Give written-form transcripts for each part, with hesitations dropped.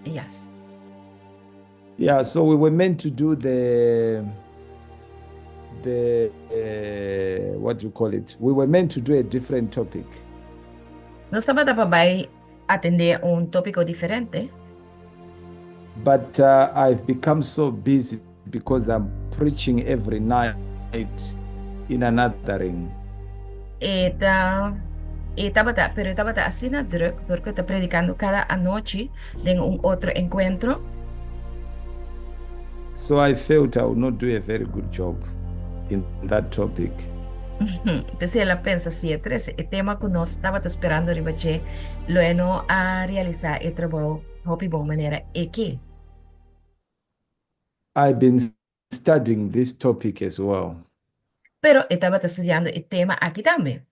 Yes. Yeah, so we were meant to do the the uh, what do you call it? We were meant to do a different topic. Nos tabata pa bai atendé un tópiko diferente. But uh, I've become so busy because I'm preaching every night in another ring. E ta e tabata, pero e tabata asina druk dor ku e ta predikando kada anochi den un otro enkuentro. So I felt I would not do a very good job in that topic. P'esei el a pensa si e trese e tema ku nos tabata sperando riba dje, lo e no a realisá e trabou hopi bon manera e ke. I've been studying this topic as well. Pero e tabata studiando e tema aki tambe.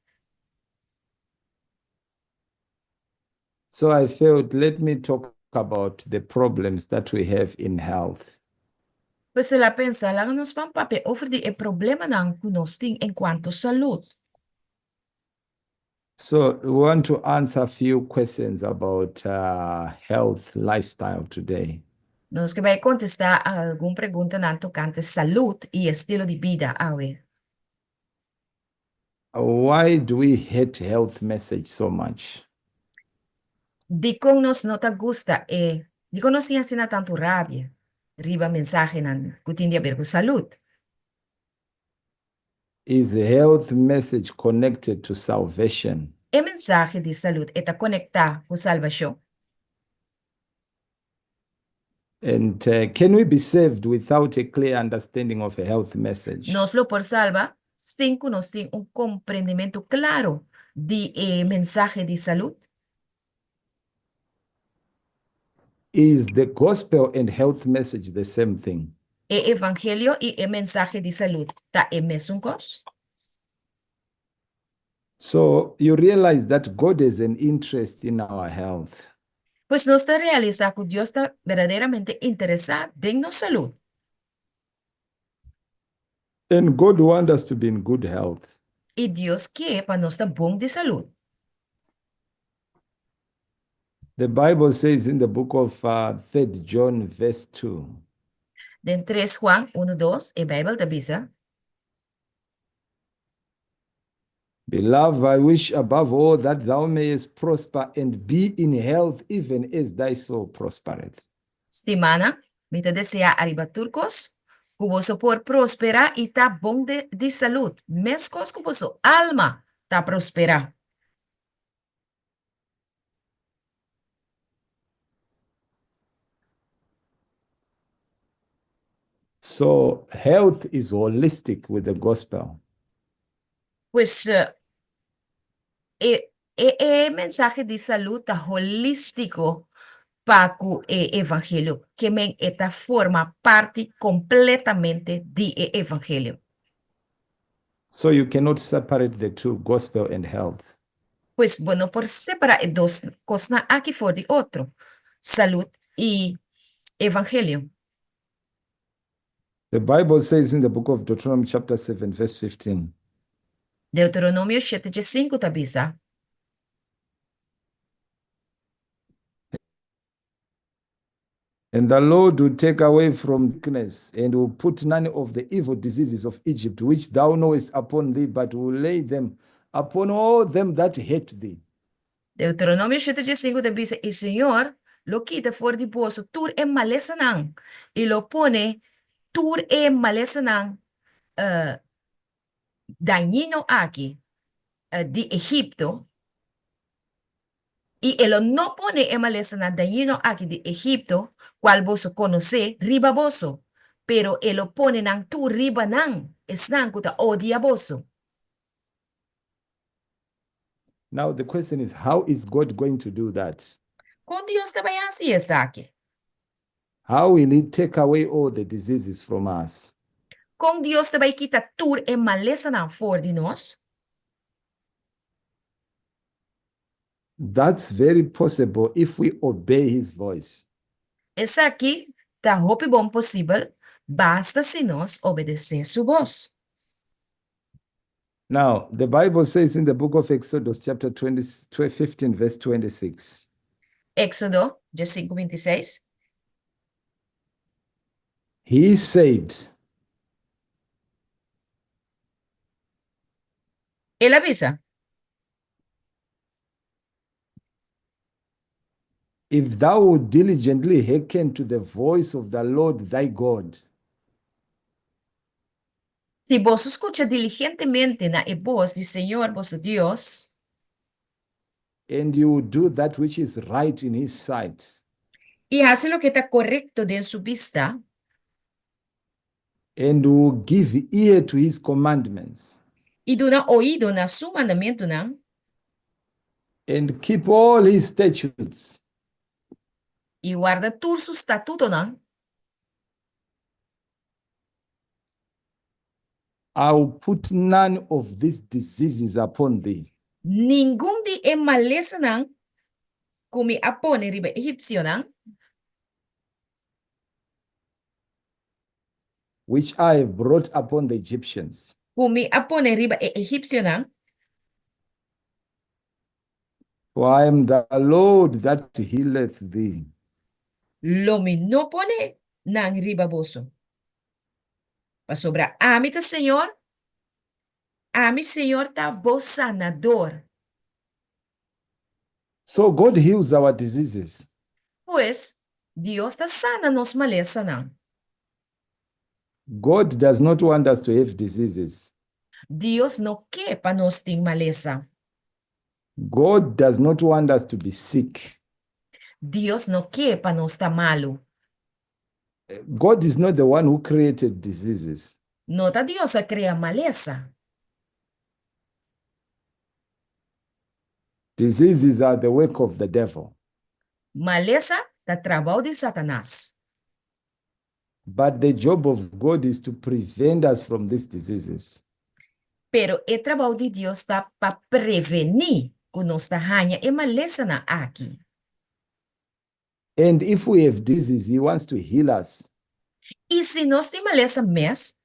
So I felt let me talk about the problems that we have in health. Pues el a pensa, laga nos ban papia over di e problemanan ku nos tin enkuanto salud. So we want to answer a few questions about uh, health lifestyle today. Nos ke bai kontestá algun preguntanan tokante salud i estilo di bida awe. Why do we hate health message so much? Dikon nos no ta gusta e Dikon nos tin asina tantu rabia riba mensahenan ku tin di aber ku salud? Is health message connected to salvation? E mensahe di salud e ta konektá ku salbashon? And can we be saved without a clear understanding of a health message? Nos lo por salba sin ku nos tin un komprendimentu klaro di e mensahe di salud? Is the gospel and health message the same thing? E evangelio i e mensahe di salud ta e mesun kos? So you realize that God has an interest in our health. Pues nos ta realisá ku Dios ta berdaderamente interesá den nos salud. And God want us to be in good health. I Dios ke pa nos ta bon di salud. The Bible says in the book of uh, 3 John verse 2. Den 3 Juan 1, 2, e Bijbel ta bisa. Beloved, I wish above all that thou mayest prosper and be in health even as thy soul prospereth. Stimánan, mi ta deseá ariba tur kos, ku boso por prosperá i ta bon di salud, meskos ku boso alma ta prosperá. So health is holistic with the gospel. Pues e e e mensahe di salud ta holístiko pa ku e evangelio, ke men e ta forma parti kompletamente di e evangelio. So you cannot separate the two, gospel and health. Pues bo no por separá e dos kosnan aki for di otro, salud i evangelio. The Bible says in the book of Deuteronomy chapter 7 verse 15. Deuteronomio shete dje sinku ta bisa. And the Lord will take away from sickness, and will put none of the evil diseases of Egypt, which thou knowest, upon thee, but will lay them upon all them that hate thee. Deuteronomio shete dje sinku ta bisa, I Señor lo kita for di boso tur e malesanan, i lo pone tur e malesanan dañino aki di Egipto, i e lo no pone e malesanan dañino aki di Egipto, kual boso konosé, riba boso, pero e lo pone nan tur riba nan, esnan ku ta odia boso. Now the question is, how is God going to do that? Kon Dios ta bai hasi esaki? How will he take away all the diseases from us? Kon Dios ta bai kita tur e malesanan for di nos? That's very possible if we obey his voice. Esaki ta hopi bon posibel basta si nos obedesé su bos. Now, the Bible says in the book of Exodus chapter 20, 15 verse 26. Éxodo. 15, 26. He said, El a bisa, If thou wilt diligently hearken to the voice of the Lord thy God. Si boso skucha diligentemente na e bos di Señor boso Dios. And you will do that which is right in his sight. I hasi loke ta korekto den su bista. And will give ear to his commandments. I duna oido na su mandamentunan. And keep all his statutes. I warda tur su statutonan. I will put none of these diseases upon thee. Ningun di e malesanan ku mi a pone riba e egipsionan. Which I have brought upon the Egyptians. Ku mi a pone riba e egipsionan. For I am the Lord that healeth thee. Lo mi no pone nan riba boso. Pasobra ami ta Señor, ami Señor ta bo sanador. So God heals our diseases. Pues, Dios ta sana nos malesanan. God does not want us to have diseases. Dios no ke pa nos tin malesa. God does not want us to be sick. Dios no ke pa nos ta malu. God is not the one who created diseases. No ta Dios a krea malesa. Diseases are the work of the devil. Malesa ta trabou di Satanas. But the job of God is to prevent us from these diseases. Pero e trabou di Dios ta pa prevení ku nos ta haña e malesanan aki. And if we have disease, he wants to heal us. I si nos tin malesa mes,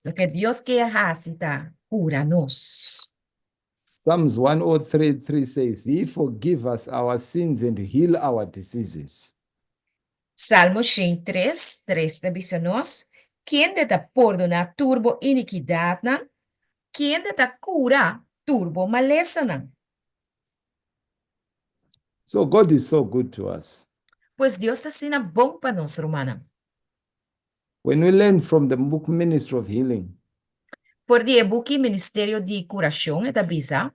loke Dios kier hasi ta kura nos. Psalms 103:3 says, He forgive us our sins and heal our diseases. Salmo 103, 3 ta bisa nos, Kende ta pordoná tur bo inikidatnan? Kende ta kura tur bo malesanan? So God is so good to us. Pues Dios ta asina bon pa nos, rumannan. When we learn from the book Ministry of Healing. For di e buki Ministerio di Curacion e ta bisa.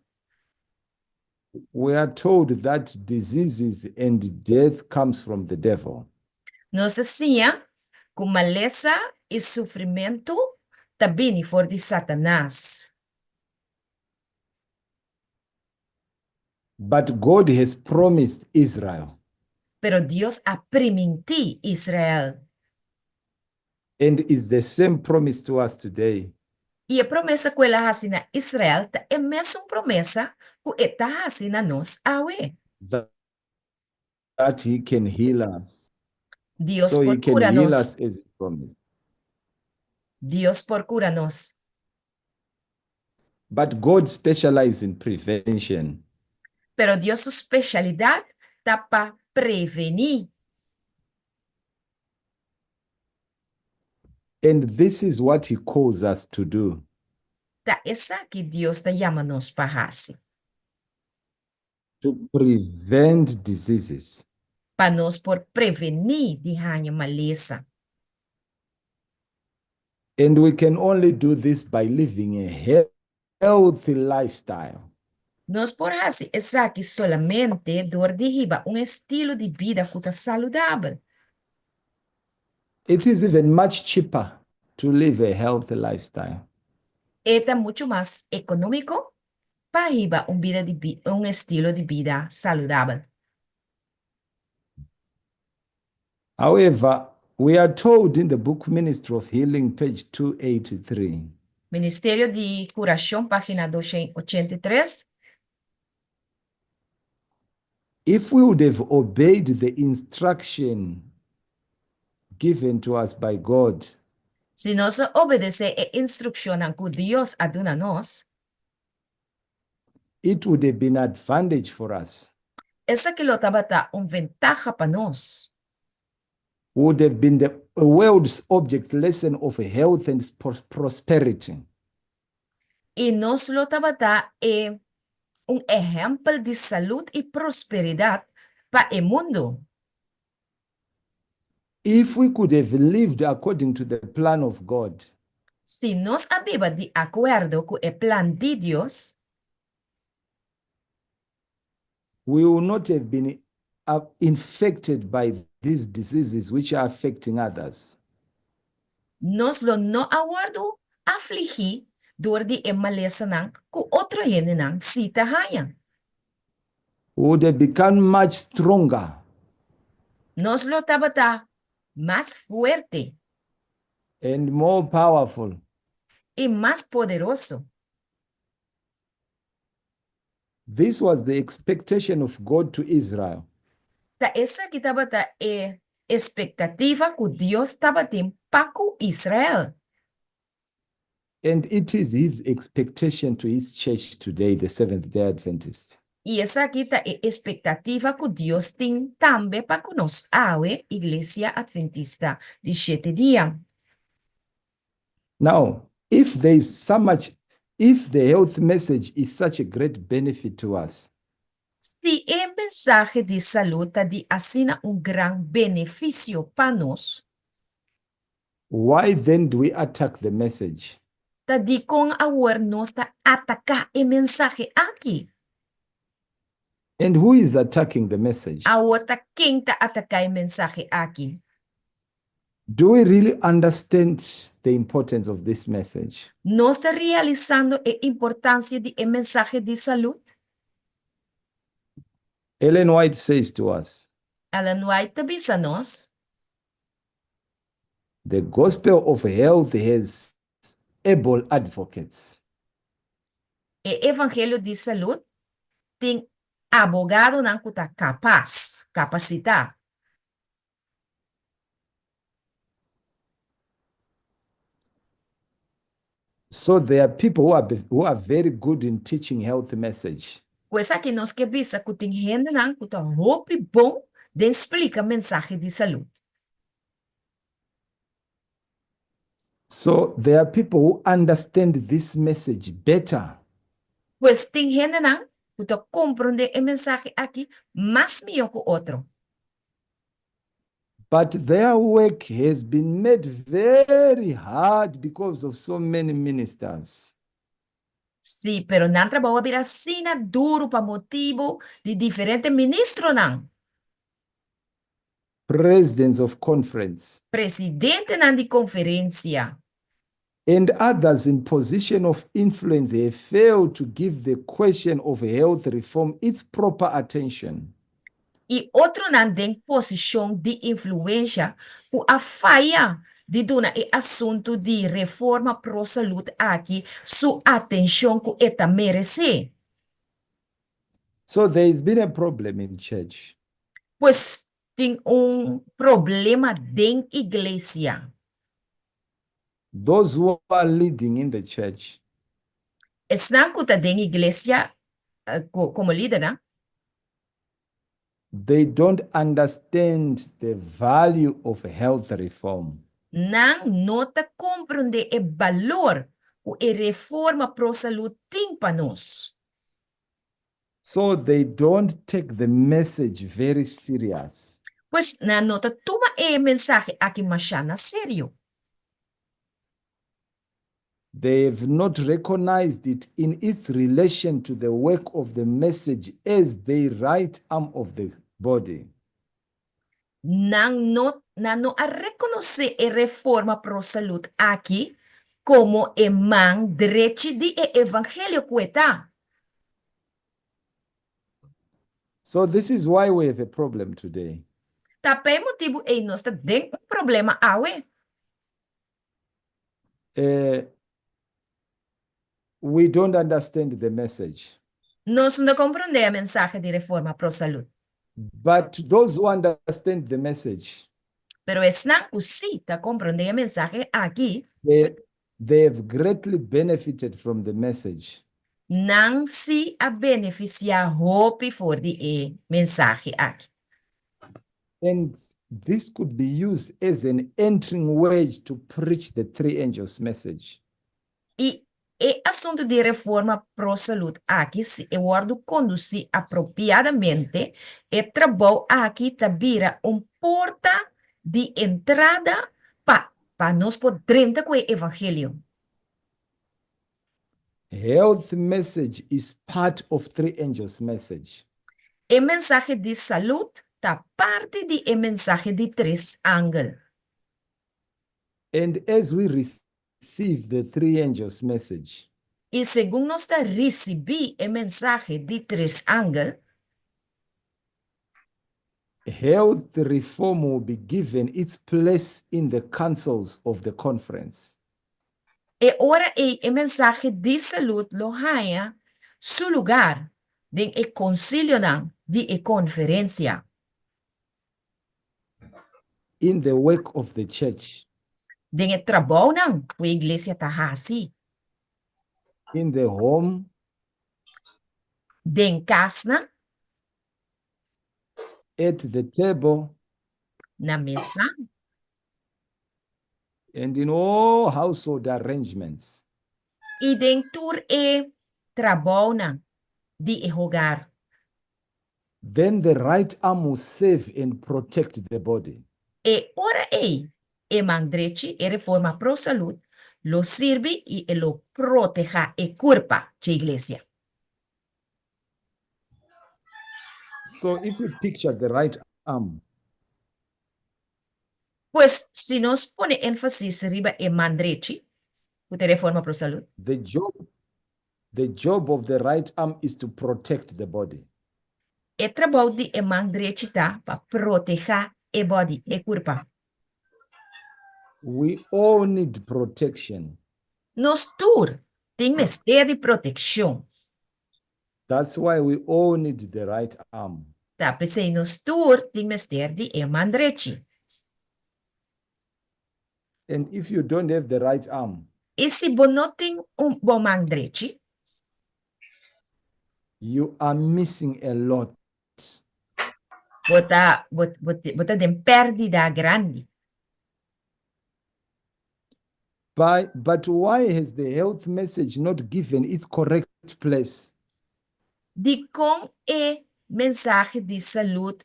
We are told that diseases and death comes from the devil. Nos ta siña cu malesa y sufrimentu ta bini for di Satanas. But God has promised Israel. Pero Dios a primintí Israel. And is the same promise to us today. I e promesa ku el a hasi na Israel ta e mesun promesa ku e ta hasi na nos awe. That he can heal us. Dios So por he can kura heal nos. us as he promised. Dios por kura nos. But God specializes in prevention. Pero Dios su specialidad ta pa prevení. And this is what he calls us to do. Ta esaki Dios ta yama nos pa hasi. To prevent diseases. Pa nos por prevení di haña malesa. And we can only do this by living a healthy lifestyle. Nos por hasi esaki solamente dor di hiba un estilo di bida ku ta saludabel. It is even much cheaper to live a healthy lifestyle. E ta muchu mas ekonómiko pa hiba un bida di un estilo di bida saludabel. However, we are told in the book Ministry of Healing, page 283. Ministerio di Kurashon, página 283. If we would have obeyed the instruction given to us by God. Si nos a obedesé e instrukshonnan ku Dios a duna nos. It would have been advantage for us. Esaki lo tabata un ventaha pa nos. Would have been the world's object lesson of health and prosperity. I nos lo tabata e un ehèmpel di salud i prosperidat pa e mundu. If we could have lived according to the plan of God. Si nos a biba di akuerdo ku e plan di Dios. We will not have been infected by these diseases which are affecting others. Nos lo no a wòrdu afligí dor di e malesanan ku otro hendenan sí ta haña. We would have become much stronger. Nos lo tabata mas fuerte. And more powerful. I mas poderoso. This was the expectation of God to Israel. Ta esaki tabata e espektativa ku Dios tabatin pa ku Israel. And it is his expectation to his church today, the Seventh-day Adventist. I esaki ta e espektativa ku Dios tin tambe pa ku nos awe, Iglesia Adventista di Shete Dia. Now, if there is so much, if the health message is such a great benefit to us. Si e mensahe di salú ta di asina un gran benefisio pa nos. Why then do we attack the message? Ta dikon awor nos ta ataká e mensahe aki? And who is attacking the message? Awor ta ken ta ataká e mensahe aki? Do we really understand the importance of this message? Nos ta realisando e importancia di e mensahe di salud? Ellen White says to us. Ellen White ta bisa nos. The gospel of health has able advocates. E evangelio di salud tin abogadonan cu ta capas, capacita. So there are people who are, who are very good in teaching health message. Ku esaki nos ke bisa ku tin hendenan ku ta hopi bon den splika mensahe di salud. So there are people who understand this message better. Pues tin hendenan ku ta komprondé e mensahe aki mas mihó ku otro. But their work has been made very hard because of so many ministers. Sí, pero nan trabou a bira asina duru pa motibu di diferente ministronan. Presidents of conference. Presidentenan di konferensia. And others in position of influence have failed to give the question of health reform its proper attention. I otronan den posishon di influensha ku a faya di duna e asuntu di reforma pro salud aki su atenshon ku e ta meresé. So there has been a problem in church. Pues tin un problema den iglesia. Those who are leading in the church. Esnan ku ta den iglesia komo lidernan. They don't understand the value of health reform. Nan no ta komprondé e balor ku e reforma pro salud tin pa nos. So they don't take the message very serious. Pues nan no ta tuma e mensahe aki mashá na serio. They have not recognized it in its relation to the work of the message as the right arm of the body. Nan no nan no a rekonosé e reforma pro salud aki komo e man drechi di e evangelio ku e ta. So this is why we have a problem today. Ta pa e motibu ei nos ta den un problema awe. Eh, we don't understand the message. Nos no ta komprondé e mensahe di Reforma Pro Salud. But those who understand the message. Pero esnan ku sí ta komprondé e mensahe aki. They, they have greatly benefited from the message. Nan sí a benefisiá hopi for di e mensahe aki. And this could be used as an entering wedge to preach the three angels message. I e asuntu di reforma pro salud aki si e wòrdu kondusí apropiadamente, e trabou aki ta bira un porta di entrada pa pa nos por drenta ku e evangelio. Health message is part of three angels message. E mensahe di salud ta parti di e mensahe di tres angel. And as we receive the three angels message. I segun nos ta risibí e mensahe di tres angel. Health reform will be given its place in the councils of the conference. E ora ei e mensahe di salud lo haña su lugar den e konsilionan di e konferensia. In the work of the church. Den e trabounan ku e iglesia ta hasi. In the home. Den kasnan. At the table. Na mesa. And in all household arrangements. I den tur e trabounan di e hogar. Then the right arm will save and protect the body. E ora ei, e man drechi, e reforma pro salud, lo sirbi i e lo protehá e kurpa dje iglesia. So if we picture the right arm. Pues, si nos pone énfasis riba e man drechi, ku ta e reforma pro salud. The job The job of the right arm is to protect the body. E trabou di e man drechi ta pa protehá e body, e kurpa. We all need protection. Nos tur tin mester di protekshon. That's why we all need the right arm. Ta p'esei nos tur tin mester di e man drechi. And if you don't have the right arm. I si bo no tin un bo man drechi. You are missing a lot. Bo ta bo bo bo ta den pèrdida grandi. By but why has the health message not given its correct place? Dikon e mensahe di salud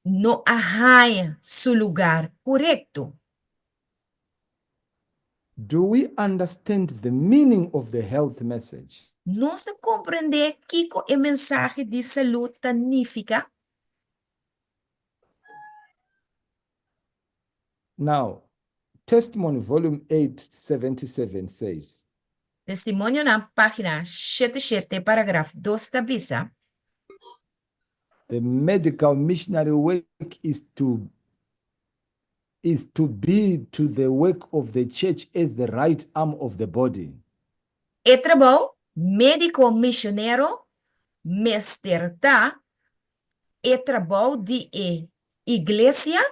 no a haña su lugar korekto? Do we understand the meaning of the health message? Nos ta komprendé kiko e mensahe di salud ta nifiká? Now, Testimony Volume 8, 77 says. Testimonionan página 77 paragraf 2 ta bisa. The medical missionary work is to is to be to the work of the church as the right arm of the body. E trabou médiko misionero mester ta e trabou di e iglesia,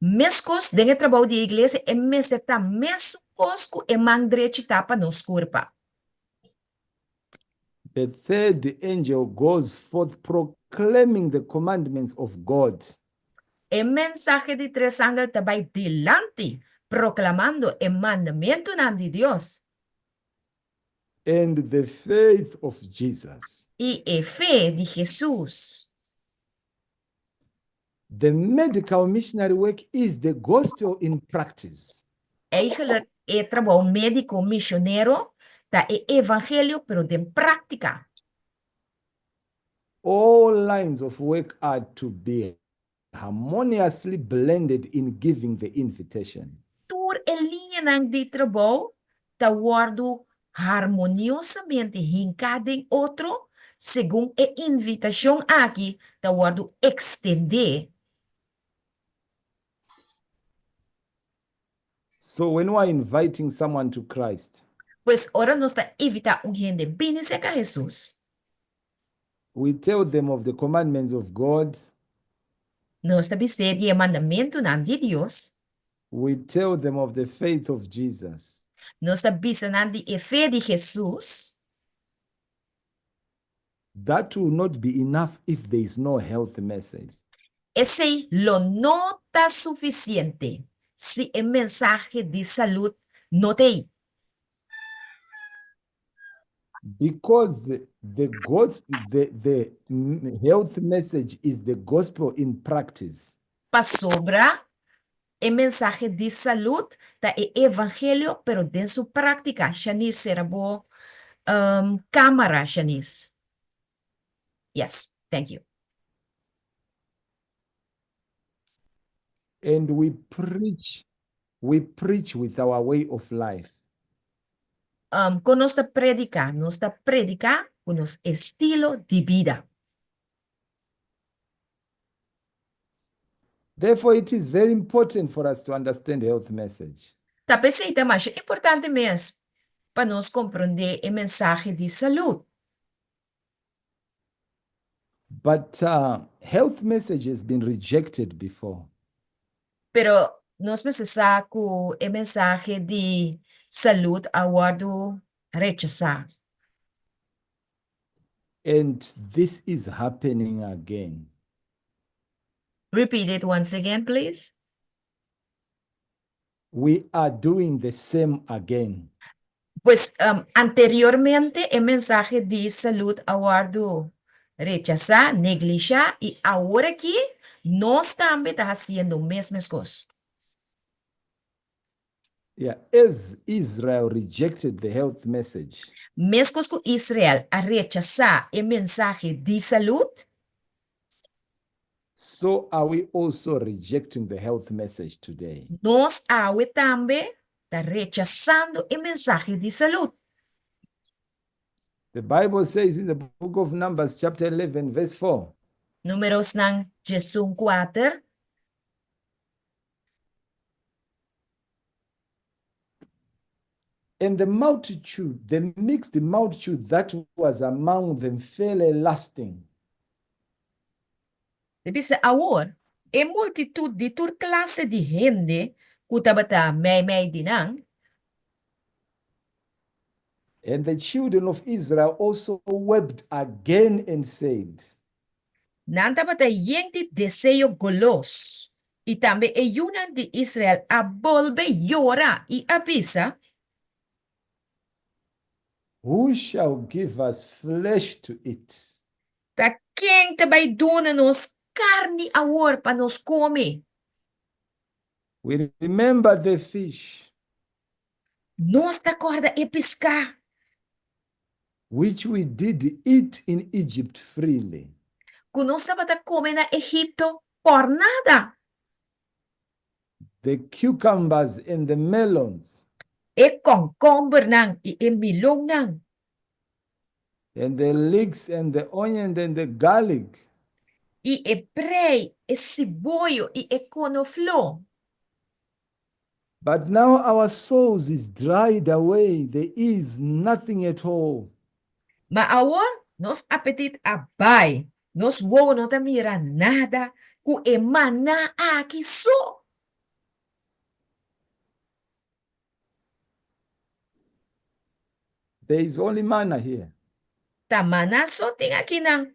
meskos den e trabou di e iglesia e mester ta mesun kos ku e man drechi ta pa nos kurpa. The third angel goes forth proclaiming the commandments of God. E mensahe di tres angel ta bai dilanti proklamando e mandamentunan di Dios. And the faith of Jesus. I e fe di Hesus. The medical missionary work is the gospel in practice. Eigenlijk e trabou médiko misionero ta e evangelio pero den práktika. All lines of work are to be harmoniously blended in giving the invitation. Tur e liñanan di trabou ta wòrdu harmoniosamente hinká den otro segun e invitashon aki ta wòrdu ekstendé. So when we are inviting someone to Christ. Pues ora nos ta invitá un hende bini serka Hesus. We tell them of the commandments of God. Nos ta bis'é di e mandamentunan di Dios. We tell them of the faith of Jesus. Nos ta bisa nan di e fe di Hesus. That will not be enough if there is no health message. Esei lo no ta sufisiente si e mensahe di salud no t'ei. Because the gospel, the health message is the gospel in practice. Pasobra e mensahe di salud ta e evangelio pero den su práctica. Shanice, sera bo cámara, Shanice. Yes, thank you. And we preach, we preach with our way of life. Kon nos ta prediká? Nos ta prediká ku nos estilo di bida. Therefore, it is very important for us to understand health message. Ta p'esei ta masha importante mes pa nos komprondé e mensahe di salud. But health message has been rejected before. Pero nos mester sa ku e mensahe di salud a wòrdu rechasá. And this is happening again. Repeat it once again, please. We are doing the same again. Pues anteriormente e mensahe di salud a wòrdu rechasá, neglishá i awor aki nos tambe ta hasiendo mes meskos. Yeah, as Israel rejected the health message. Meskos ku Israel a rechasá e mensahe di salud. So are we also rejecting the health message today? Nos awe tambe ta rechasando e mensahe di salud. The Bible says in the book of Numbers chapter 11 verse 4. Numerosnan 14. And the multitude, the mixed multitude that was among them fell a lusting. E bisa, Awor, e multitut di tur klase di hende ku tabata meimei di nan, And the children of Israel also wept again and said. Nan tabata yen di deseo golos, i tambe e yunan di Israel a bolbe yora i a bisa. Who shall give us flesh to eat? Ta ken ta bai duna nos karni awor pa nos kome? We remember the fish. Nos ta kòrda e piská. Which we did eat in Egypt freely. Ku nos tabata kome na Egipto por nada. The cucumbers and the melons. E kònkòmbernan i e milonnan. And the leeks and the onion and the garlic. I e prei, e siboyo i e konofló. But now our souls is dried away, there is nothing at all. Ma awor nos apetit a bai, nos wowo no ta mira nada ku e maná aki so. There is only manna here. Ta maná so tin akinan.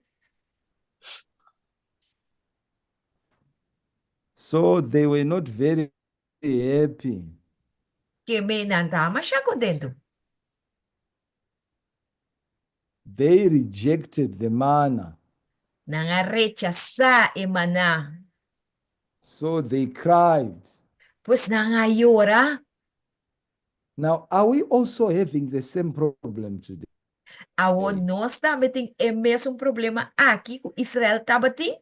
So they were not very happy. Ke mei nan ta masha kontentu. They rejected the manna. Nan a rechasá e maná. So they cried. Pues nan a yora. Now, are we also having the same problem today? Awor nos tambe tin e mesun problema aki ku Israel tabatin?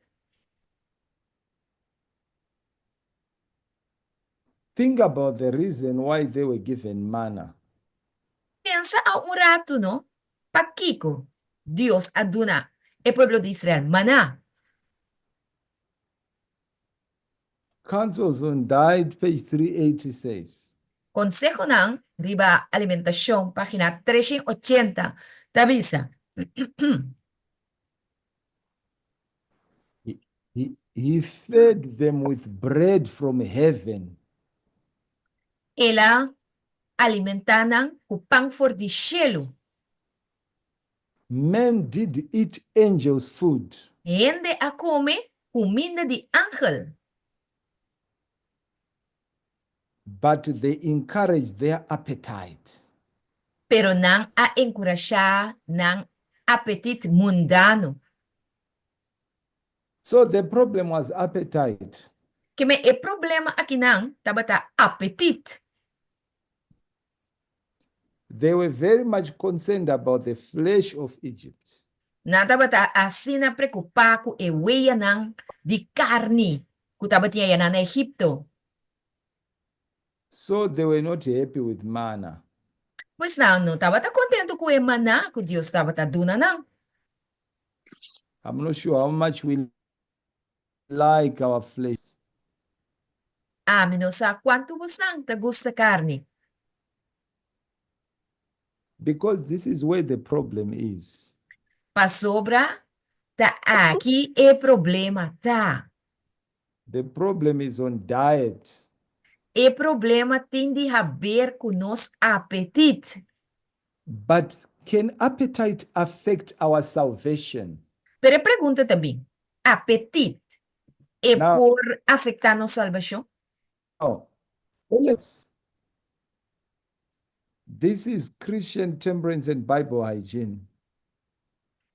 Think about the reason why they were given manna. Pensa a un ratu no, pakiko Dios a duna e pueblo di Israel maná? Counsels on Diet, page 386. Konsehonan riba alimentashon, página 380, ta bisa. He, he fed them with bread from heaven. El a alimentá nan ku pan for di shelu. Men did eat angels' food. Hende a kome kuminda di angel. But they encouraged their appetite. Pero nan a enkurashá nan apetit mundano. So the problem was appetite. Keme e problema akinan tabata apetit. They were very much concerned about the flesh of Egypt. Nan tabata asina preokupá ku e weyanan di karni ku tabatin ayanan na Egipto. So they were not happy with manna. Pues nan no tabata kontentu ku e maná ku Dios tabata duna nan. I'm not sure how much we like our flesh. Ami no sa kuantu bosnan ta gusta karni. Because this is where the problem is. Pasobra ta aki e problema ta. The problem is on diet. E problema tin di haber ku nos apetit. But can appetite affect our salvation? Pero e pregunta ta bin, apetit e Now, por afektá nos salbashon? let's This is Christian Temperance and Bible Hygiene.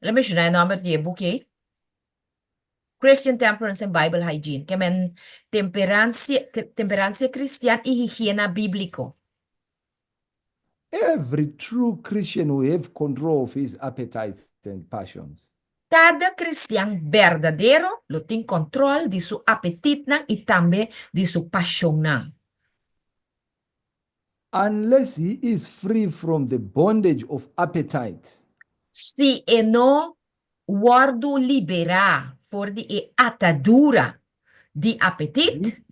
El a menshoná e nòmber di e buki ei, Christian Temperance and Bible Hygiene, ke men temperansia, temperansia kristian i higiena bíbliko. Every true Christian will have control of his appetites and passions. Kada kristian berdadero lo tin kòntròl di su apetitnan i tambe di su pashonnan. Unless he is free from the bondage of appetite. Si e no wòrdu liberá for di e atadura di apetit.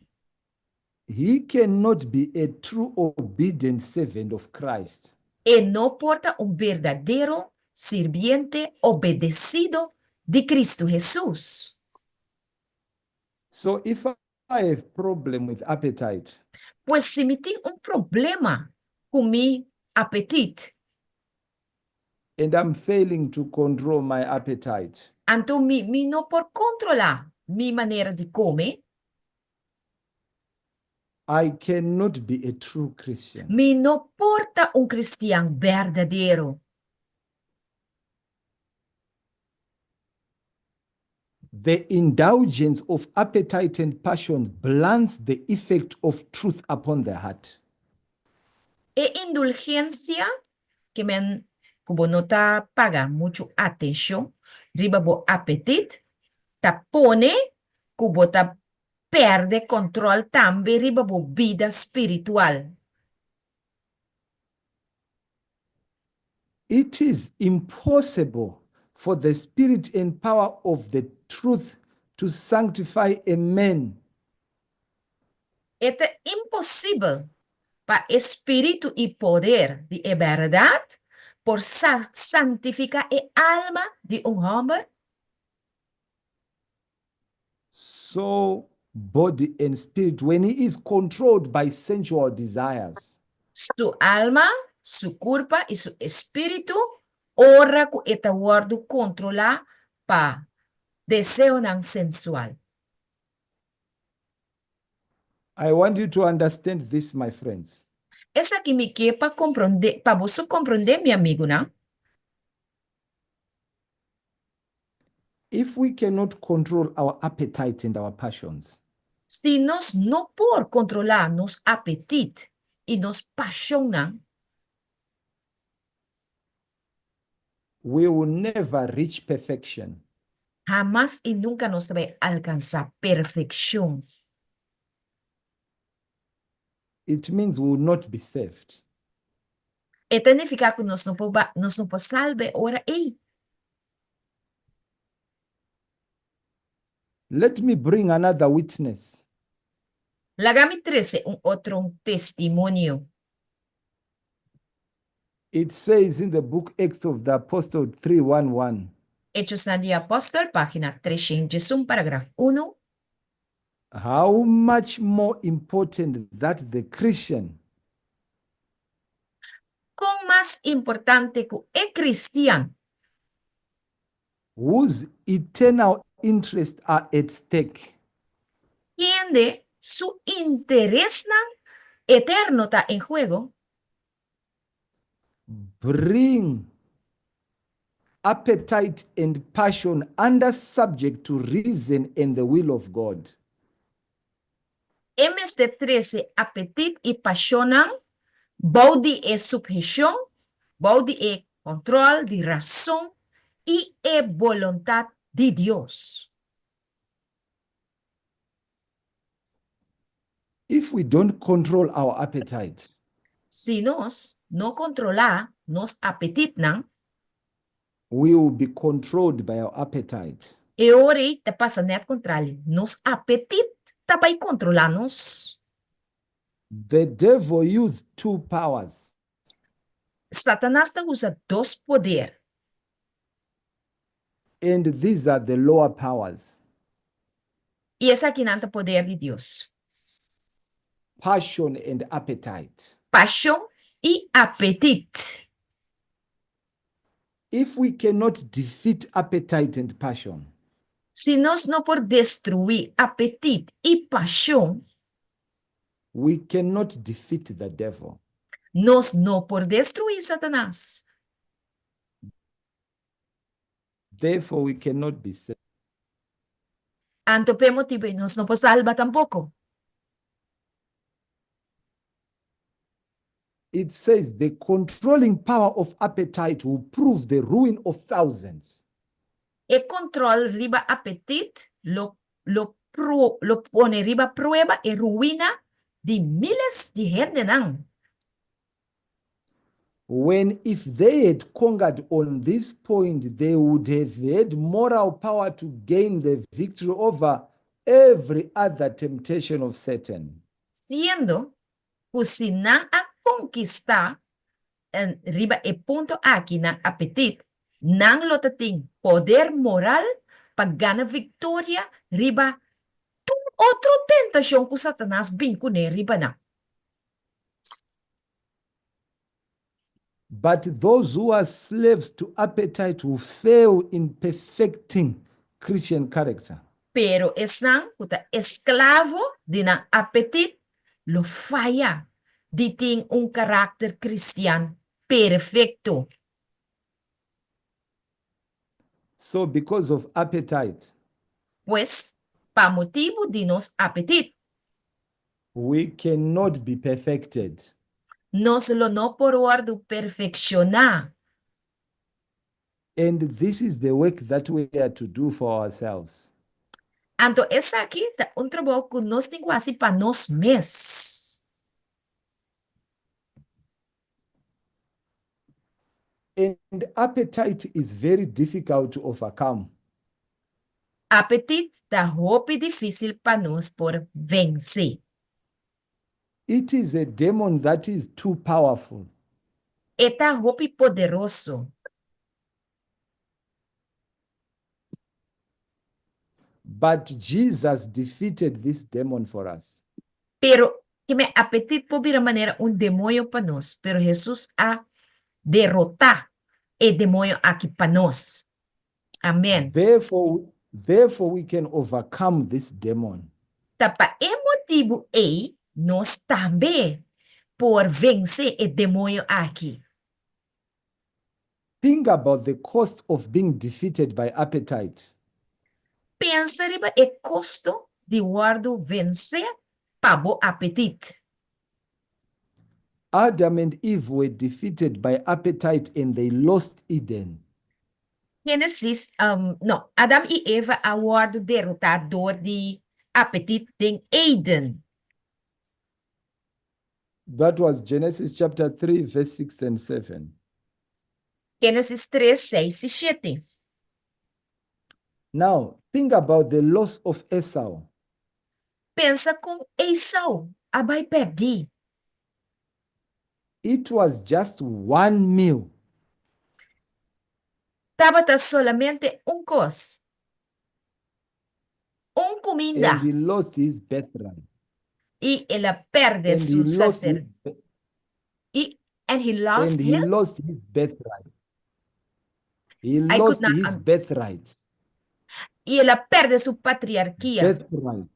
He cannot be a true obedient servant of Christ. E no por ta un berdadero sirbiente obedesido di Cristo Hesus. So if I have problem with appetite. Pues si mi tin un problema ku mi apetit. And I'm failing to control my appetite. Anto mi mi no por kontrolá mi manera di kome. I cannot be a true Christian. Mi no por ta un kristian berdadero. The indulgence of appetite and passion blunts the effect of truth upon the heart. E indulgensia ke men ku bo no ta paga muchu atenshon riba bo apetit ta pone ku bo ta pèrdè kòntròl tambe riba bo bida spiritual. It is impossible for the spirit and power of the truth to sanctify a man. E ta imposibel pa e spiritu i poder di e bèrdat por santifiká e alma di un hòmber. Soul, body and spirit when he is controlled by sensual desires. Su alma, su kurpa i su espíritu ora ku e ta wòrdu kontrolá pa deseonan sensual. I want you to understand this, my friends. Esaki mi ke pa komprondé, pa boso komprondé, mi amigunan. If we cannot control our appetite and our passions. Si nos no por kontrolá nos apetit i nos pashonnan. We will never reach perfection. Hamas i nunka nos ta bai alkansá perfekshon. It means we will not be saved. E ta nifiká ku nos no por ba, nos no por salba e ora ei. Let me bring another witness. Laga mi trese un otro testimonio. It says in the book Acts of the Apostle 3:11. Hechosnan di Apòstel, página 311, paragraf unu. How much more important that the Christian. Kon mas importante ku e kristian. Whose eternal interests are at stake. Kende su interesnan eterno ta en juego. Bring appetite and passion under subject to reason and the will of God. E mester trese apetit i pashonnan bou di e subheshon, bou di e kòntròl di rason i e boluntat di Dios. If we don't control our appetite. Si nos no kontrolá nos apetitnan. We will be controlled by our appetite. E ora ei ta pasa nèt kontrali, nos apetit ta bai kontrolá nos. The devil use two powers. Satanas ta usa dos poder. And these are the lower powers. I esakinan ta poder di Dios. Passion and appetite. Pashon i apetit. If we cannot defeat appetite and passion. Si nos no por destruí apetit i pashon. We cannot defeat the devil. Nos no por destruí Satanas. Therefore we cannot be saved. Anto p'e motibu ei nos no por salba tampoko. It says the controlling power of appetite will prove the ruin of thousands. E control riba apetit lo lo lo pone riba prueba e ruina di miles di hendenan. When if they had conquered on this point they would have had moral power to gain the victory over every other temptation of Satan. Siendo ku si nan a konkistá riba e punto aki nan apetit, nan lo ta tin poder moral pa gana viktoria riba tur otro tentashon ku Satanas bin kuné riba nan. But those who are slaves to appetite will fail in perfecting Christian character. Pero esnan ku ta esklavo di nan apetit lo faya di tin un karakter kristian perfekto. So because of appetite. Pues, pa motibu di nos apetit. We cannot be perfected. Nos lo no por wòrdu perfekshoná. And this is the work that we are to do for ourselves. Anto esaki ta un trabou ku nos tin ku hasi pa nos mes. And appetite is very difficult to overcome. Apetit ta hopi difísil pa nos por vensé. It is a demon that is too powerful. E ta hopi poderoso. But Jesus defeated this demon for us. Pero, keme apetit por bira manera un demoño pa nos, pero Hesus a derotá e demoño aki pa nos. Amen. Therefore, therefore we can overcome this demon. Ta pa e motibu ei nos tambe por vense e demoño aki. Think about the cost of being defeated by appetite. Pensa riba e kosto di wòrdu vensé pa bo apetit. Adam and Eve were defeated by appetite and they lost Eden. Genesis, no, Adam i Eva a wòrdu derotá dor di apetit den Eden. That was Genesis chapter 3 verse 6 and 7. Genesis tres, seis i shete. Now, think about the loss of Esau. Pensa kon Esau a bai pèrdí. It was just one meal. Tabata solamente un kos. Un kuminda. And he lost his birthright. I el a pèrdè And he su lost saser. his I and he lost And he his? lost his birthright. He I could lost not his birthright. I el a pèrdè su patriarkia. Birthright.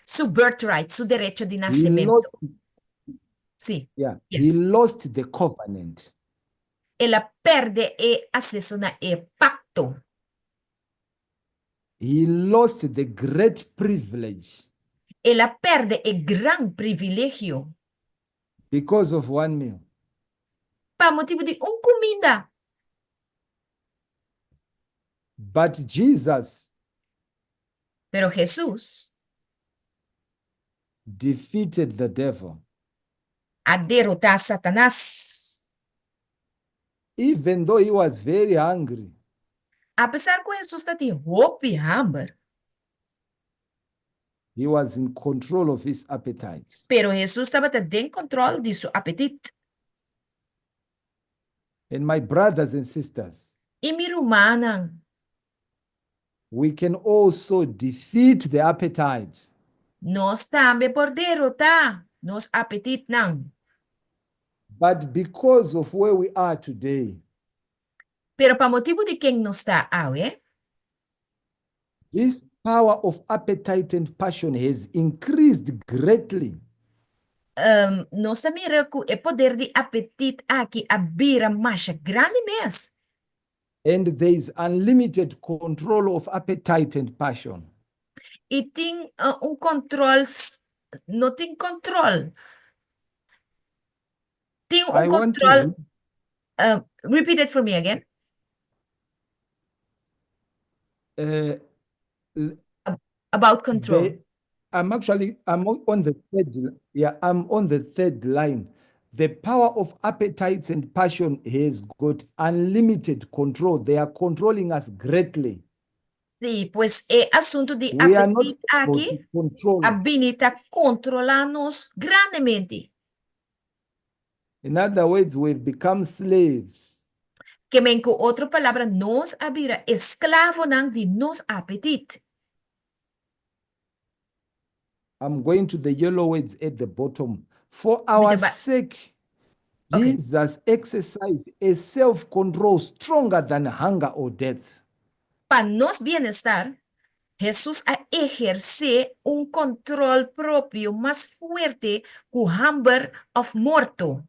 Su birthright, su derecho di He nasementu. lost, Sí. yeah, he Yes. lost the covenant. El a pèrdè e aseso na e pakto. He lost the great privilege. El a pèrdè e gran privilegio. Because of one meal. Pa motibu di un kuminda. But Jesus. Pero Hesus. Defeated the devil. A derotá Satanas. Even though he was very hungry. Apesar ku Hesus ta tin hopi hamber. He was in control of his appetite. Pero Hesus tabata den control di su apetit. And my brothers and sisters. I mi rumannan. We can also defeat the appetite. Nos tambe por derotá nos apetitnan. But because of where we are today. Pero pa motibu di ken nos ta awe. This power of appetite and passion has increased greatly. Nos ta mira ku e poder di apetit aki a bira masha grandi mes. And there is unlimited control of appetite and passion. I tin un control, no tin control. Tin un I want to control, repeat it for me again. About control. The, I'm actually, I'm on the third, yeah, I'm on the third line. The power of appetites and passion has got unlimited control. They are controlling us greatly. Sí, pues e asuntu di We are not apetit able aki to control a it. bini ta kontrolá nos grandemente. In other words, we've become slaves. Ke men ku otro palabra nos a bira esklavonan di nos apetit. I'm going to the yellow words at the bottom. For our Mira, ba- sake, Okay. Jesus exercised a self-control stronger than hunger or death. Pa nos bienestar, Hesus a ehersé un kòntròl propio mas fuerte ku hamber òf morto.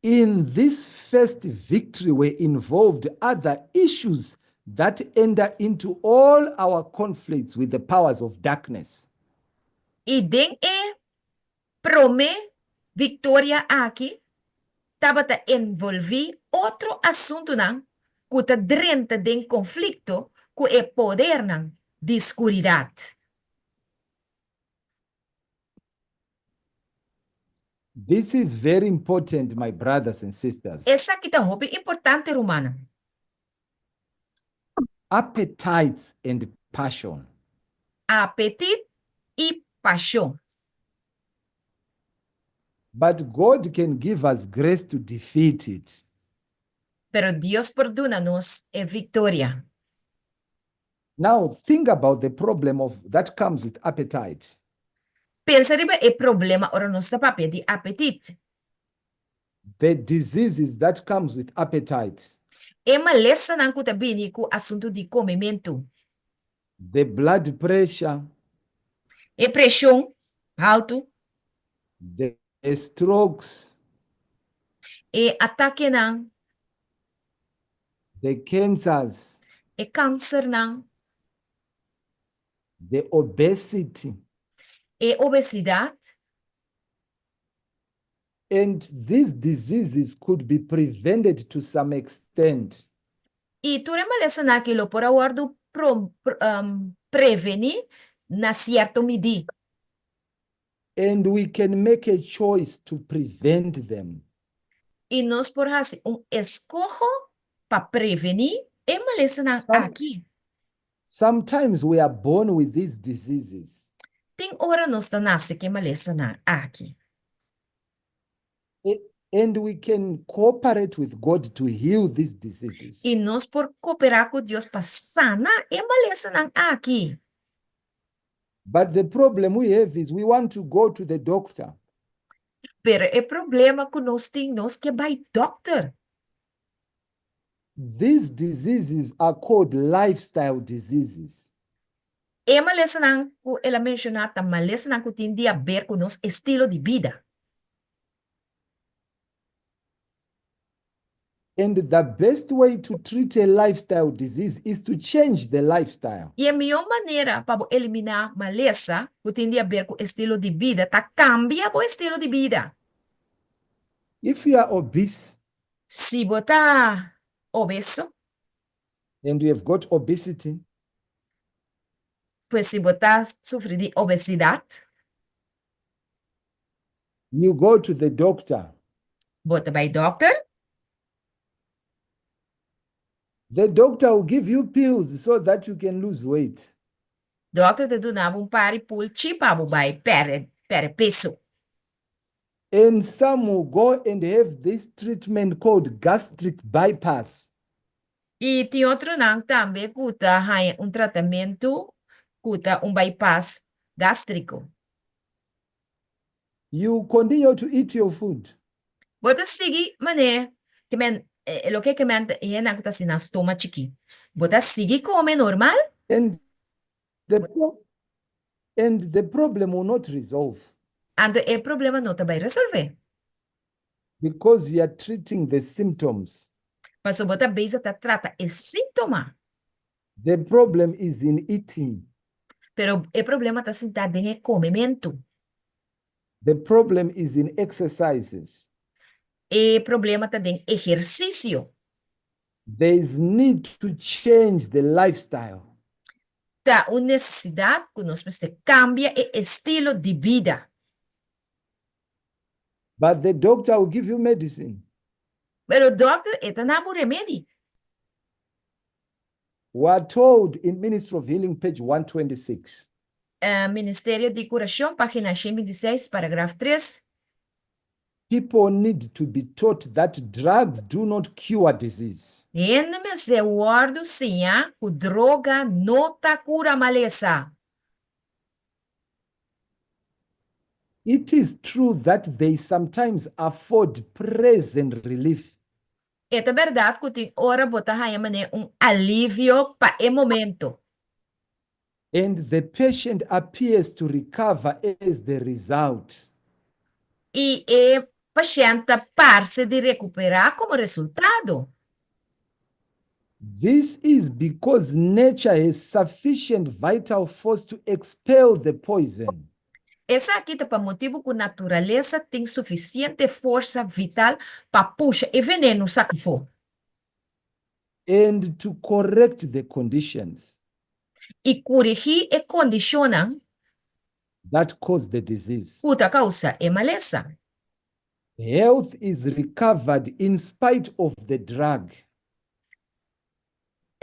In this first victory were involved other issues that enter into all our conflicts with the powers of darkness. I den e promé viktoria aki tabata envolví otro asuntunan ku ta drenta den konflikto ku e podernan di skuridat. This is very important, my brothers and sisters. Esaki ta hopi importante, rumannan. Appetites and passion. Apetit i pashon. But God can give us grace to defeat it. Pero Dios por duna nos e viktoria. Now think about the problem of that comes with appetite. Pensa riba e problema ora nos ta papia di apetit. The diseases that comes with appetite. E malesanan ku ta bini ku asuntu di komementu. The blood pressure. E preshon haltu. The strokes. E atakenan. The cancers. E kansernan. The obesity. E obesidat. And these diseases could be prevented to some extent. I tur e malesanan aki lo por a wòrdu prevení na sierto midí. And we can make a choice to prevent them. I nos por hasi un eskoho pa prevení e malesanan aki. Sometimes we are born with these diseases. Tin ora nos ta nase ku e malesanan aki. And we can cooperate with God to heal these diseases. I nos por kooperá ku Dios pa sana e malesanan aki. But the problem we have is we want to go to the doctor. Pero e problema ku nos tin, nos ke bai dòkter. These diseases are called lifestyle diseases. E malesanan ku el a menshoná ta malesanan ku tin di haber ku nos estilo di bida. And the best way to treat a lifestyle disease is to change the lifestyle. I e mihó manera pa bo eliminá malesa ku tin di haber ku estilo di bida ta kambia bo estilo di bida. If you are obese. Si bo ta obeso. And you have got obesity. Pues si bo ta sufri di obesidat. You go to the doctor. Bo ta bai dòkter. The doctor will give you pills so that you can lose weight. Dòkter ta duna bo un par di pulchi pa bo bai pèrdè pèrdè peso. And some will go and have this treatment called gastric bypass. I tin otronan tambe ku ta haña un tratamentu ku ta un bypass gástriko. You continue to eat your food. Bo ta sigui manera ke men, loke ke men ta, e hendenan ku ta hasi nan stoma chikí. Bo ta sigui kome normal. And the and the problem will not resolve. Anto e problema no ta bai resolvé. Because you are treating the symptoms. Pasobra bo ta bezig ta trata e síntoma. The problem is in eating. Pero e problema ta sintá den e komementu. The problem is in exercises. E problema ta den ehersisio. There is need to change the lifestyle. Ta un nesesidat ku nos mester kambia e estilo di bida. But the doctor will give you medicine. Pero dòkter e ta na bo remedi. We are told in Ministry of Healing page 126. Ministerio di Kurashon, página 126, paragraf 3. People need to be taught that drugs do not cure disease. Hende mester wòrdu siña ku droga no ta kura malesa. It is true that they sometimes afford present relief. E ta bèrdat ku tin ora bo ta haña manera un alivio pa e momento. And the patient appears to recover as the result. I e pashènt ta parse di rekuperá komo resultado. This is because nature has sufficient vital force to expel the poison. Esaki ta pa motibu ku naturalesa tin sufisiente forsa vital pa pusha e venenu saka afó. And to correct the conditions. I kurigí e kondishonnan. That cause the disease. Ku ta kousa e malesa. Health is recovered in spite of the drug.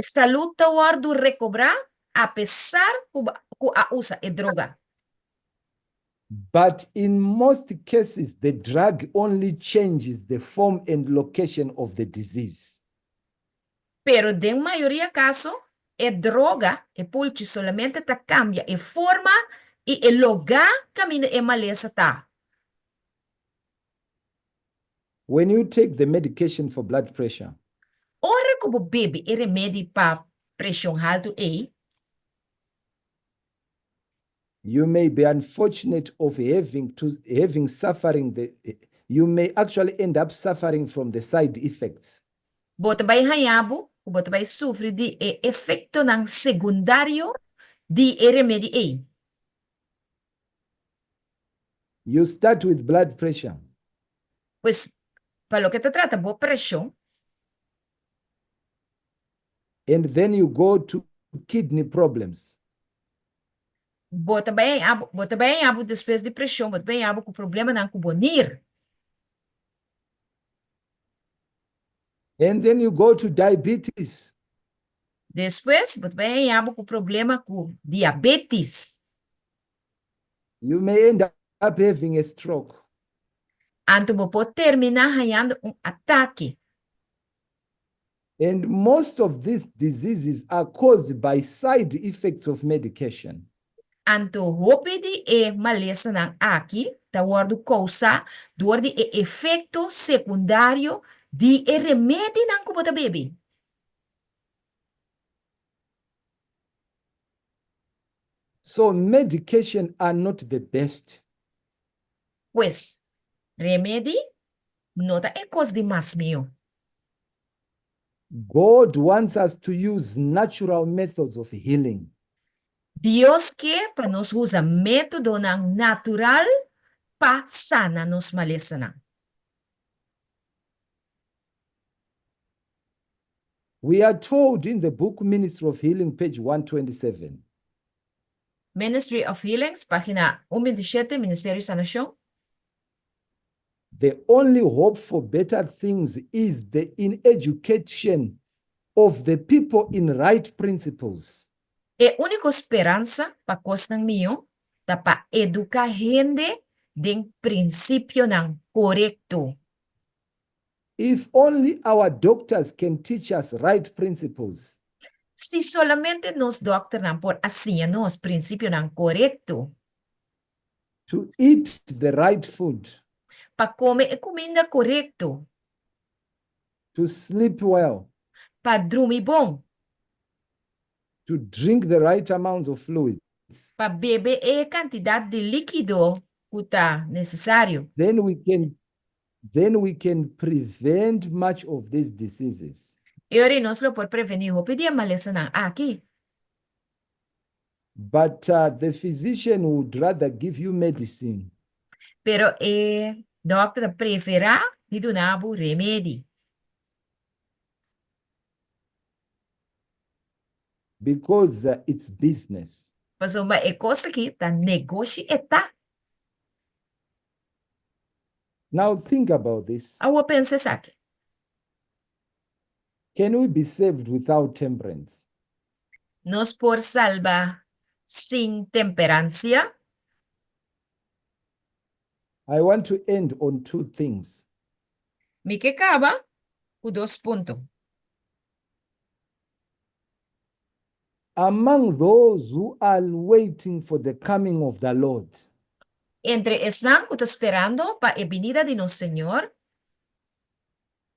Salud ta wòrdu rekobrá apesar ku ku a usa e droga. But in most cases the drug only changes the form and location of the disease. Pero den mayoria kaso e droga, e pulchi, solamente ta kambia e forma i e logá kaminda e malesa ta. When you take the medication for blood pressure. Ora ku bo bebe e remedi pa preshon haltu ei. You may be unfortunate of having to having suffering the you may actually end up suffering from the side effects. Bo ta bai haña bo ku bo ta bai sufri di e efektonan segundario di e remedi ei. You start with blood pressure. Pues, pa loke ta trata bo preshon. And then you go to kidney problems. Bo ta bai haña bo, bo ta bai haña bo despues di preshon, bo ta bai haña bo ku problemanan ku bo nir. And then you go to diabetes. Despues, bo ta bai haña bo ku problema ku diabetes. You may end up having a stroke. Anto bo por terminá hañando un atake. And most of these diseases are caused by side effects of medication. Anto hopi di e malesanan aki ta wòrdu kousá dor di e efekto sekundario di e remedinan ku bo ta bebe. So medication are not the best. Pues, remedi no ta e kos di mas mihó. God wants us to use natural methods of healing. Dios ke pa nos usa métodonan natural pa sana nos malesanan. We are told in the book Ministry of Healing, page 127. Ministry of Healings, página 127, Ministerio Sanashon. The only hope for better things is the in education of the people in right principles. E úniko speransa pa kosnan mihó ta pa eduká hende den prinsipionan korekto. If only our doctors can teach us right principles. Si solamente nos dòkternan por a siña nos prinsipionan korekto. To eat the right food. Pa kome e kuminda korekto. To sleep well. Pa drumi bon. To drink the right amounts of fluids. Pa bebe e kantidat di líkido ku ta nesesario. Then we can then we can prevent much of these diseases. E ora ei nos lo por prevení hopi di e malesanan aki. But uh, the physician would rather give you medicine. Pero e dòkter ta preferá di duna bo remedi. Because uh, it's business. Pasobra e kos aki ta negoshi e ta. Now think about this. Awor pensa esaki. Can we be saved without temperance? Nos por salba sin temperansia? I want to end on two things. Mi ke kaba ku dos punto. Among those who are waiting for the coming of the Lord. Entre esnan ku ta sperando pa e binida di nos Señor.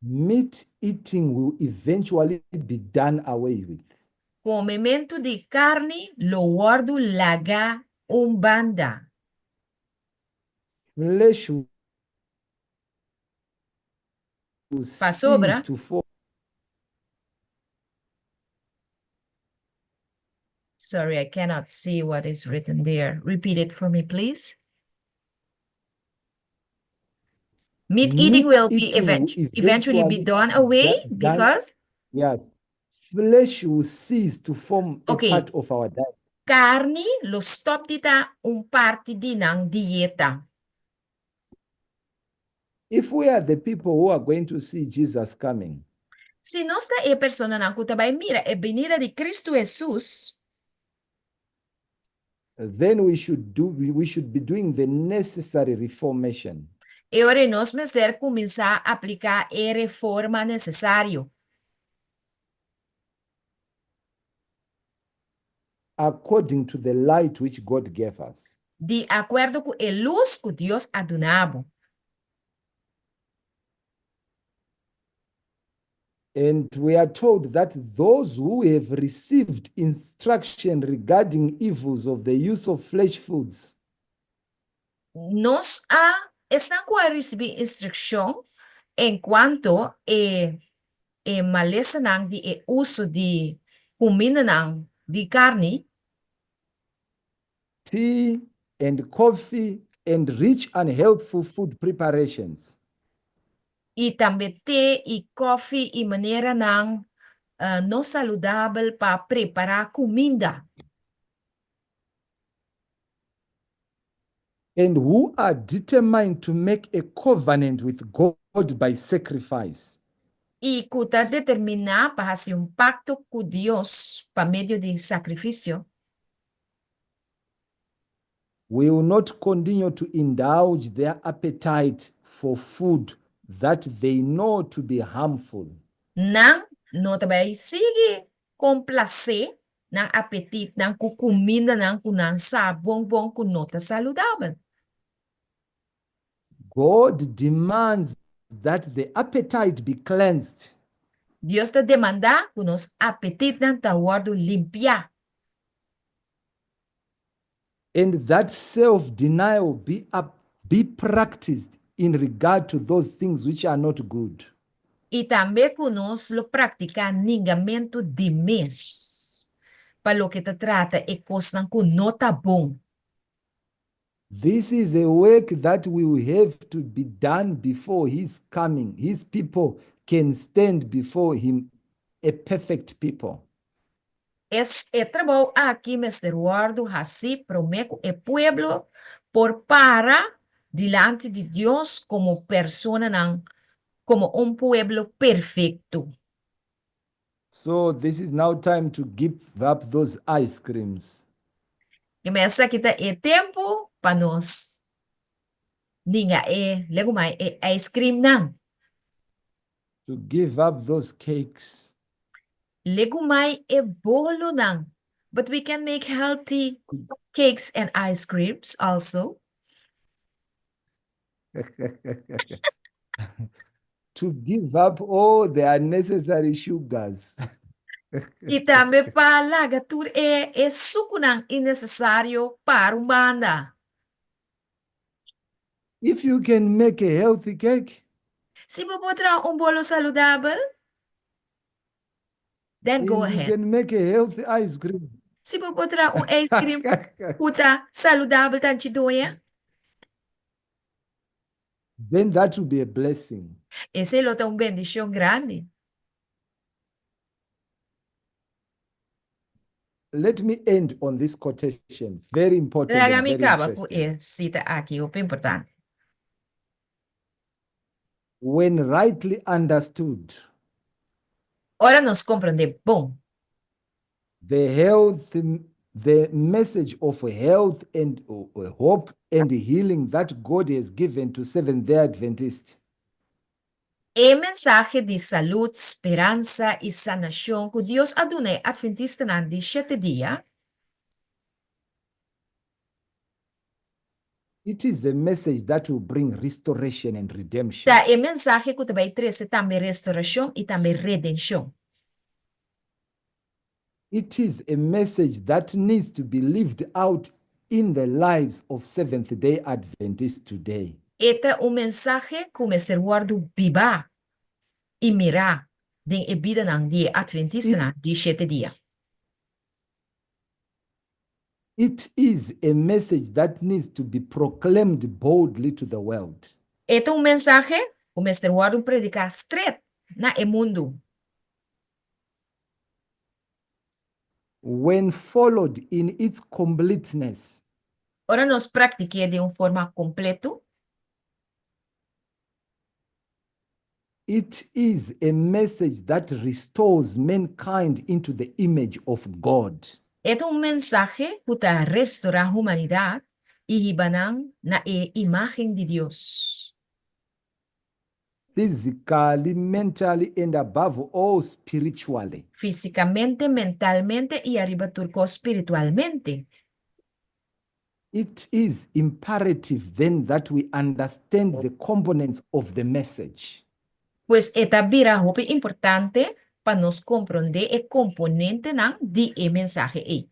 Meat eating will eventually be done away with. Komementu di karni lo wòrdu laga un banda. Flesh will cease Pasobra. to form. Sorry, I cannot see what is written there. Repeat it for me, please. Meat eating Meat will be eating will event eventually be eventually done be away done. because Yes. Flesh will cease to form a Okay. part of our diet. Karni lo stop di ta un parti di nan dieta. If we are the people who are going to see Jesus coming. Si nos ta e personanan ku ta bai mira e binida di Kristu Hesus. Then we should do, we should be doing the necessary reformation. E ora ei nos mester kuminsá apliká e reforma nesesario. According to the light which God gave us. Di akuerdo ku e lus ku Dios a duna bo. And we are told that those who have received instruction regarding evils of the use of flesh foods. Nos a, esnan ku a risibí instrukshon enkuanto e e malesanan di e uso di kumindanan di karni. Tea and coffee and rich unhealthful food preparations. I tambe te i kòfi i maneranan no saludabel pa prepará kuminda. And who are determined to make a covenant with God by sacrifice. I ku ta determiná pa hasi un pakto ku Dios pa medio di sakrifisio. Will not continue to indulge their appetite for food that they know to be harmful. Nan no ta bai sigui komplasé nan apetitnan ku kumindanan ku nan sa bon bon ku no ta saludabel. God demands that the appetite be cleansed. Dios ta demandá ku nos apetitnan ta wòrdu limpiá. And that self denial be up be practiced in regard to those things which are not good. I tambe ku nos lo praktiká ningamentu di mes pa loke ta trata e kosnan ku no ta bon. This is a work that will have to be done before his coming, his people can stand before him a perfect people. Es e trabou aki mester wòrdu hasí promé ku e pueblo por para dilanti di Dios komo personanan, komo un pueblo perfekto. So this is now time to give up those ice creams. I esaki ta e tempu pa nos ninga e legumai e ice creamnan. To give up those cakes. Legumai e bolonan. But we can make healthy cakes and ice creams also. To give up all the unnecessary sugars. I tambe pa laga tur e e sukunan innesesario para un banda. If you can make a healthy cake. Si bo por traha un bolo saludabel, then go And you ahead. can make a healthy ice cream. Si bo por traha un ice cream ku ta saludabel tanchi doña. Then that will be a blessing. Esei lo ta un bendishon grandi. Let me end on this quotation, very important Laga and mi very kaba ku interesting. e sita aki, hopi importante. When rightly understood, Ora nos komprondé bon. The health, the message of health and hope and healing that God has given to Seventh-day Adventists. E mensahe di salud, speransa i sanashon ku Dios a duna e Atventistanan di shete dia. It is a message that will bring restoration and redemption. Ta e mensahe ku ta bai trese tambe restorashon i tambe redenshon. It is a message that needs to be lived out in the lives of Seventh-day Adventists today. E ta un mensahe ku mester wòrdu bibá i mirá den e bidanan di e Atventistanan di shete dia. It is a message that needs to be proclaimed boldly to the world. E ta un mensahe ku mester wòrdu prediká stret na e mundu. When followed in its completeness. Ora nos praktik'é den un forma kompletu. It is a message that restores mankind into the image of God. E ta un mensahe ku ta restorá humanidat i hiba nan na e imágen di Dios. Physically, mentally and above all spiritually. Físikamente, mentalmente i ariba tur kos spiritualmente. It is imperative then that we understand the components of the message. Pues e ta bira hopi importante pa nos komprondé e komponentenan di e mensahe ei.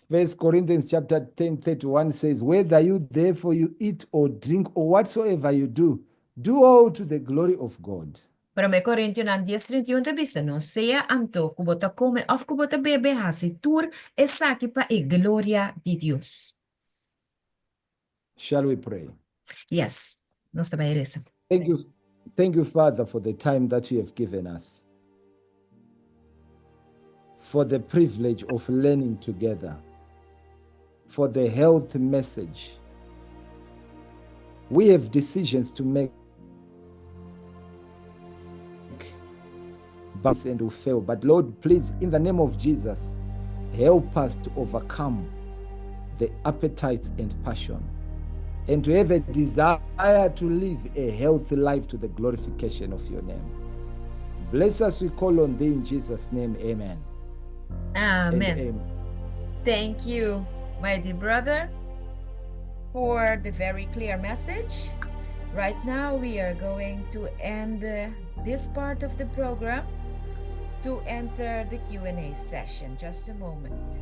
First Corinthians chapter 10 31 says, Whether you therefore you eat or drink or whatsoever you do, do all to the glory of God. Promé Korintionan dies 31 ta bisa nos, Sea anto ku bo ta kome òf ku bo ta bebe, hasi tur esaki pa e gloria di Dios. Shall we pray? Yes, nos ta bai resa. Thank you, thank you, Father, for the time that you have given us, for the privilege of learning together, for the health message. We have decisions to make but and we fail. But Lord, please, in the name of Jesus, help us to overcome the appetites and passion and to have a desire to live a healthy life to the glorification of your name. Bless us, we call on thee in Jesus' name. Amen. Amen. amen. Thank you, my dear brother, for the very clear message. Right now, we are going to end uh, this part of the program to enter the Q&A session. Just a moment.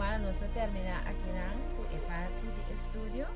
Ruman, nos a terminá akinan ku e parti di estudio.